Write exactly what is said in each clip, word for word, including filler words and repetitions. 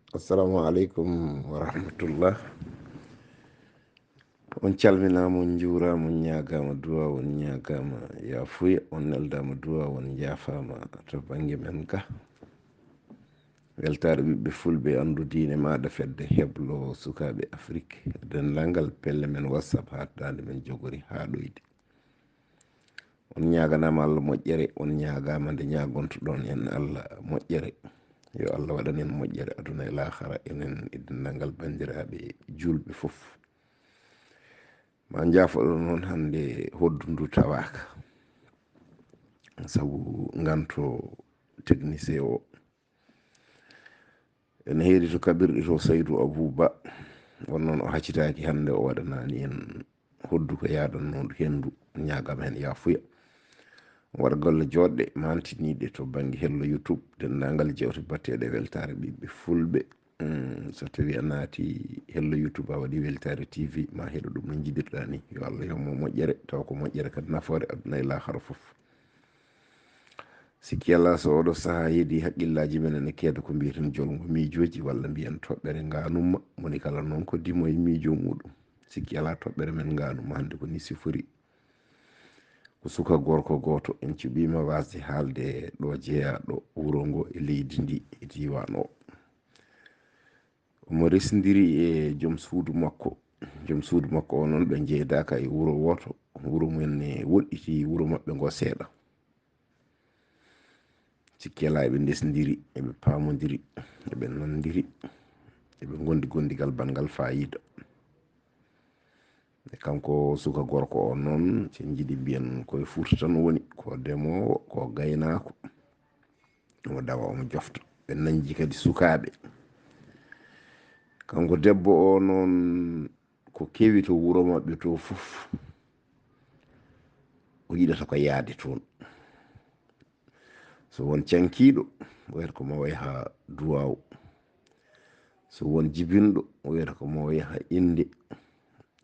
Assalamu aleykum wa rahmatullah. On calminaama, on njuuraama, on ñaagaama duwaaw, on ñaagaama yaafuya, on neldaama duwaaw, on njaafaama to bannge men ga. Weltaare ɓiɓɓe fulɓe, anndu diine maaɗa, fedde heblo sukaaɓe Afrik, denndaangal pelle men WhatsApp, haa daande men jogori haa ɗoyde. On ñaaganaama Allah moƴƴere, on ñaagaama nde ñaagontoɗon en Allah moƴƴere. Yo Allah waɗan en moƴƴere aduna e laahara, enen e denndaangal banndiraaɓe juulɓe fof. Ma njaafoɗon noon, hannde hoddu ndu tawaaka, sabu nganto technicien o. Ene heedi to kaɓirɗe to, Saydu Abuu Ba. Won noon o haccitaaki hannde, o waɗanaani en hoddu ko yaadanno henndu, ñaagaama heen yaafuya. O waɗa golle jooɗɗe, maantiniiɗe to bannge hello YouTube, denndaangal jeewte baɗteeɗe weltaare ɓiɓɓe fulɓe. Mm, so tawii a naati hello YouTube, a waɗi weltaare T V, ma heɗo ɗum no njiɗirɗaa ni. Yo Allah yommo moƴƴere, tawa ko moƴƴere kadi nafoore aduna e laahara fof. Sikki alaa, so oɗo sahaa heedi, haqqillaaji men ene keeda ko mbiyeten jolngo miijooji, walla mbiyen toɓɓere ngaanumma. Moni kala noon ko dimo e miijo muuɗum. Sikki alaa, toɓɓere men ngaanumma hannde ko ni sifori. Ko suka gorko gooto en cuɓiima waasde haalde ɗo jeyaa ɗo wuro ngo e leydi ndi e diiwaan o. Omo resndiri e joom suudu makko. Joom suudu makko o noon, ɓe njeeydaaka e wuro wooto. Wuro mum en ne woɗɗiti wuro maɓɓe ngo seeɗa. Sikki alaa, eɓe ndesndiri, eɓe paamondiri, eɓe nanndiri, eɓe ngondi gondigal banngal faayiida. E kanko suka gorko o noon, so en njiɗi mbiyen ko e Fuuta tan woni, ko demoowo, ko gaynaako. Omo dawa, omo jofta. Ɓe nanji kadi sukaaɓe. Kanko debbo o noon, ko kewi to wuro maɓɓe to fof, o yiɗata ko yahde toon. So won cankiiɗo, o wiyata ko maa o yaha duwaaw. So won jibinɗo, o wiyata ko maa o yaha innde.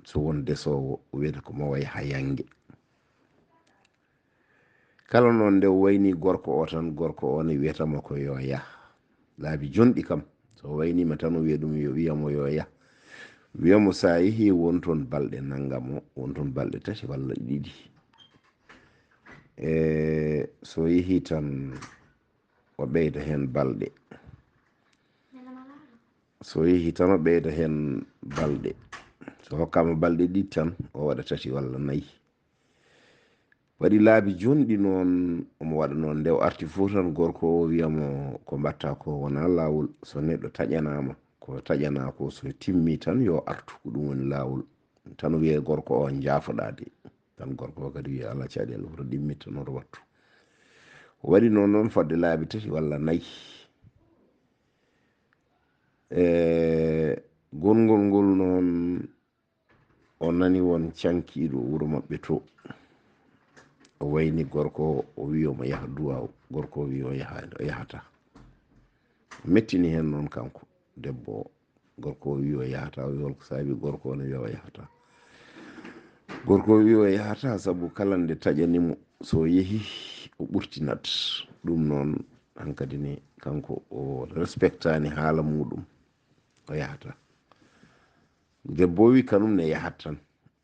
So won desoowo, o wiyata ko maa o yaha yannge. Kala noon nde o wayni gorko o tan, gorko o ne wiyata mo ko yo yah. Laabi jonɗi kam, so o wayniima tan, o wiya ɗum, yo, wiya mo yo yah. Wiya mo, so a yehii, won toon balɗe nanngam o, won toon balɗe tati walla ɗiɗi. E so yehii tan, o ɓeyda heen balɗe. So yehii tan, o ɓeyda heen balɗe. So hokkaama balɗe ɗiɗi tan, o waɗa tati walla nayi. Waɗi laabi jonɗi noon, omo waɗa noon. Nde o arti fof tan, gorko o wiya mo, ko mbaɗtaa ko wonaa laawol. So neɗɗo taƴanaama, ko taƴanaa ko, so timmii tan, yo artu. Ko ɗum woni laawol. Tan wiya gorko o, njaafoɗaa de. Tan gorko o kadi wiya, alaa caɗeele, hoto ɗimmitta, hoto wattu. O waɗi noon, noon fodde laabi tati walla nayi. E gongol ngol noon, o nani won cankiiɗo wuro maɓɓe to. O wayni gorko o, o wi omo yaha duwaaw. Gorko o wi o yaha, o yahata. O mettini heen noon kanko debbo o. Gorko o wi o yahata, o wi holko saabi, gorko o ne wiya o yahata. Gorko o wi o yahata sabu kala nde taƴani mo, so o yehi, o ɓurtinat. Ɗum noon, hankadi ne, kanko o respectaani haala muuɗum, o yahata. Debbo o wi kanum ne yahat tan.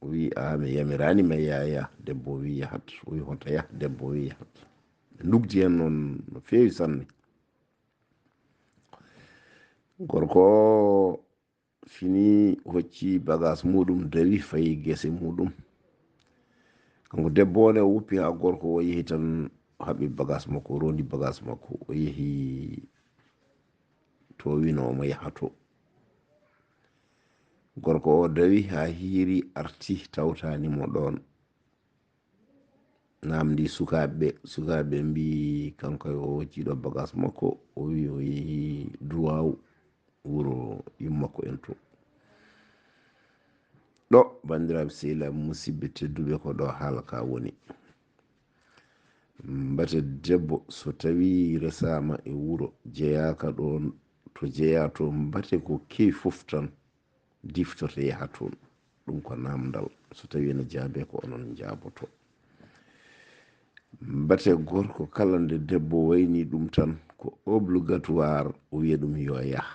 O wi, "A, mi yamiraani ma yaya." Debbo o wi, "Yahat." O wi, "Hoto yah." Debbo o wi, "Yahat." Ɓe ndugdi heen noon no feewi sanne. Gorko o fini, hocci bagas muuɗum, dawi, fayi gese muuɗum. Kanko debbo o ne, o woppi haa gorko o yehi tan, o haɓi bagas makko, o rondi bagas makko, o yehi to wino omo yaha to. Gorko o dawi haa hiiri, arti, tawtaani mo ɗoon. Namdi sukaaɓe, sukaaɓe mbi kanko o hocci ɗo bagas makko, o wi o yehi duwaaw wuro yummakko en to. Ɗo, banndiraaɓe sehilaaɓe musidɓe tedduɓe, ko ɗo haala ka woni. Mbate debbo so tawi resaama e wuro, jeyaaka ɗoon to jeyaa to, mbate ko kewi fof tan diftoto yaha toon. Ɗum ko namdal. So tawi ene jaabe, ko onon njaaboto. Mbate gorko kala nde debbo wayni ɗum tan, ko obligatoire o wiya ɗum yo yah.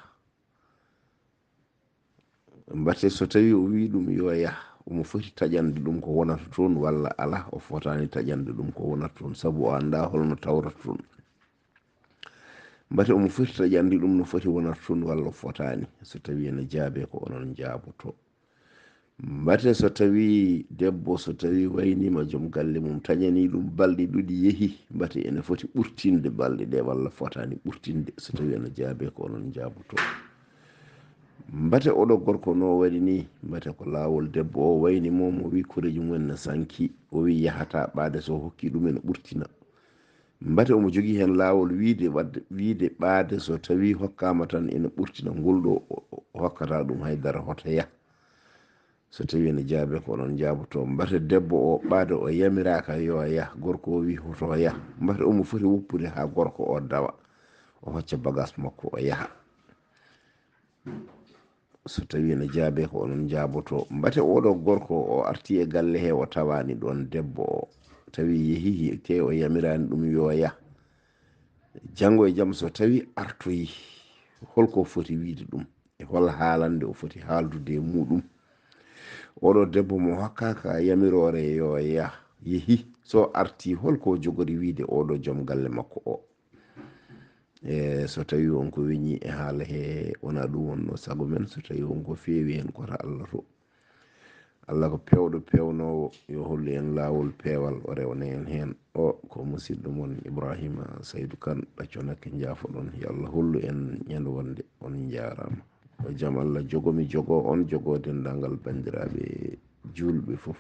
Mbate so tawi o wi ɗum yo yah, omo foti taƴande ɗum ko wonata toon walla ala, o fotaani taƴande ɗum ko wonata toon, sabu o anndaa holno tawrata toon. Mbate omo foti taƴande ɗum no foti wonata toon walla o fotaani, so tawi ene jaabe ko onon njaaboto. Mbate so tawi debbo, so tawi waynima joom galle mum, taƴani ɗum balɗe ɗuɗi yehi, mbate ene foti ɓurtinde balɗe ɗe walla fotaani ɓurtinde, so tawi ene jaabe ko onon njaaboto. Mbate oɗo gorko no waɗi ni, mbate ko laawol debbo o wayni mo, mo wi koreeji mum en ne sanki, o wi yahata ɓaade so hokki ɗum ene ɓurtina. Mbate omo jogii heen laawol wiide wadde, wiide ɓaade so tawi hokkaama tan ene ɓurtina ngol ɗo o, o hokkata ɗum hay dara hoto yah. So tawi ene jaabe ko onon njaaboto, mbate debbo o ɓaade o yamiraaka yo yah, gorko o wi hoto yah, mbate omo foti woppude haa gorko o dawa, o hocca bagas makko o yaha. So tawi ene jaabe ko onon njaaboto, mbate oɗo gorko o arti e galle he o tawaani ɗoon debbo o, tawi yehi te o yamiraani ɗum yo yah. Janngo e jam so tawi artoyi, holko foti wiide ɗum? E hol haalande o foti haaldude e muɗum? Oɗo debbo mo hokkaaka yamiroore yo yah, yehi, so arti holko jogori wiide oɗo joom galle makko o? E so tawi on ko weñi e haala he, wona ɗum wonno sago men, so tawi on ko feewi hen kota Allah to. Allah ko peewɗo peewnoowo, yo hollu en laawol peewal, o rewna en heen. O ko musidɗo mon Ibrahima Saydu Kan, ɗo Conakke njaafoɗon. Yo Allah hollu en ñande wonde. On njaaraama. Yo jam Allah jogo mi, jogo on, jogo denndaangal banndiraaɓe juulɓe fof.